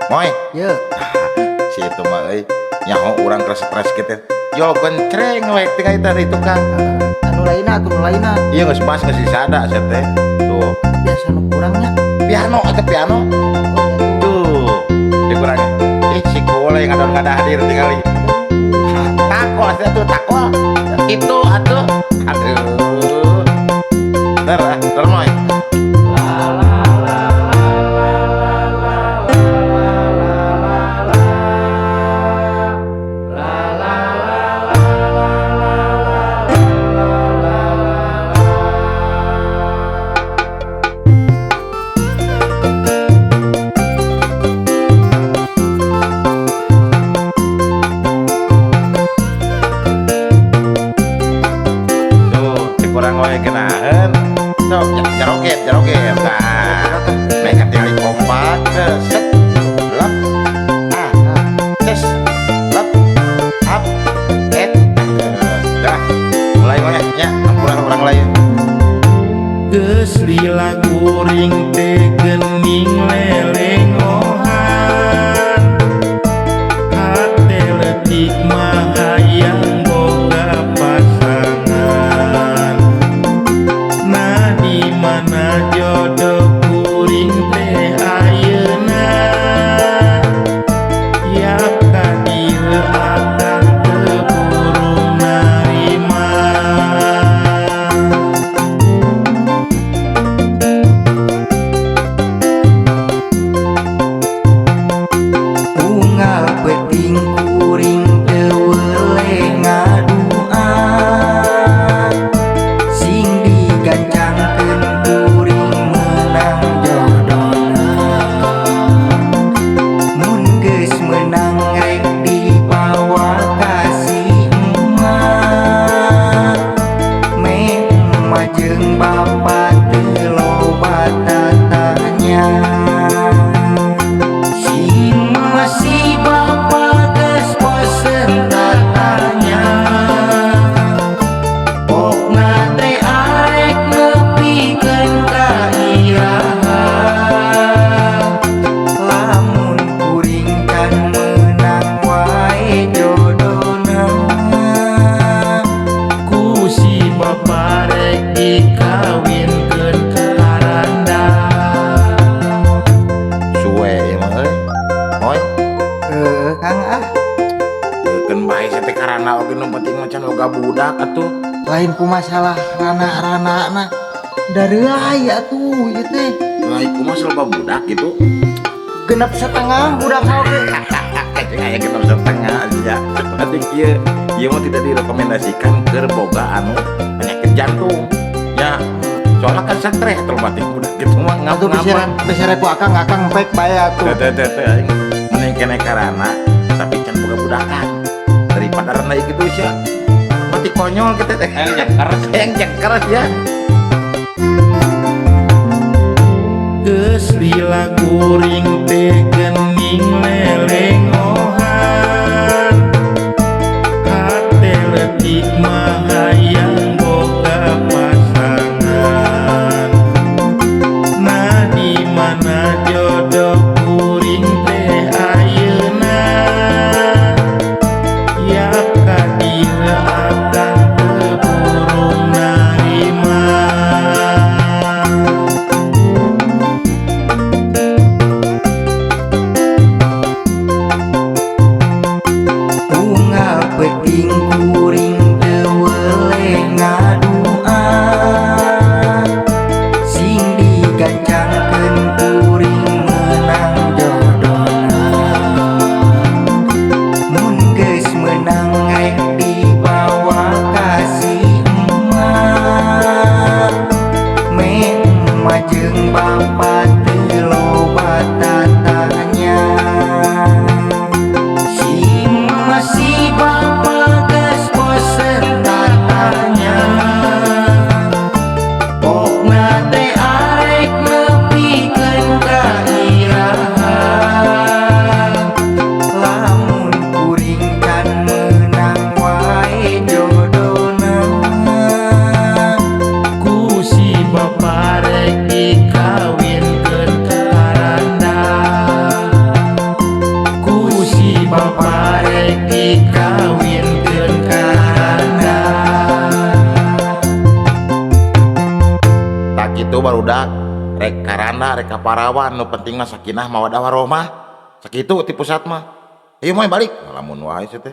Moy. Ye. Si itu mah euy. Nyaho urang keur stres kitu. Yo gencreng we tinggal tadi tukang. Anu lainna atuh, nu lainna. Iya, geus pas geus disada sia teh. Tuh. Biasa nu kurangnya. Piano atau piano? Oh, ya. Tuh. Dikurangnya. Ih, si kule yang ada hadir tinggali. Takol sia tuh, takol. Itu atuh. Aduh. Ntar ah, ntar Moy. Tuh, dikurang wae geunaheun. Sok, jaroget, jaroget. Tah. Mereka tinggal kompak, set, lep, ah, ces, lep, up, et. Dah, mulai ngoyak nya, ampuran orang lain. Geus lila kuring teh geuning lelengohan, hate leutik mah hayang boga pasangan. Nah, di mana jodoh kuring teh ayeuna? Yap ka dieu akang teu buru narima. Unggal peuting kuring teu weleh ngadua, sing digancangkeun kuring meunang jodona. Mun geus meunang rek dibawa ka si emak, meh emak jeung bapa teu loba tatanya. Si masih bapa geus bosen tatanya. Pokna teh arek nepikeun ka iraha, lamun kuring can meunang wae jodona. Ku si bapa rek dikawinkeun ka randa. Suwe ieu mah euy. Moy, Eh, Kang ah. keun bae sia teh karana oge, nu penting mah can boga budak atuh. Lain ku masalah rana-rana, dareuay atuh ieu teh. Lah, kumaha loba budak gitu? 6,5 budak oge. Kayaknya aya 6,5 aja. Berarti kieu, ieu mah tidak direkomendasikan keur boga anu penyakit jantung. Ya, soalnya kan stres terbatik budak gitu mah ngap. Atuh bisa bisa ku akang, akang pek bae atuh. Teh teh teh, aing mending keneh karana tapi can boga budakan daripada rana gitu sia. Mati konyol gitu teh. Hayang jengker. Hayang jengker ya. Geus lila kuring teh geuning lelengohan, hate leutik mah hayang boga pasangan. Nah, di mana jodoh kuring teh ayeuna? Yap ka dieu akang teu buru narima. Sakitu barudak, rek karanda rek ka parawan, nu penting mah sakinah mawadah warohmah. Sakitu ti pusat mah. Ayo moy balik, ngalamun wae sia teh.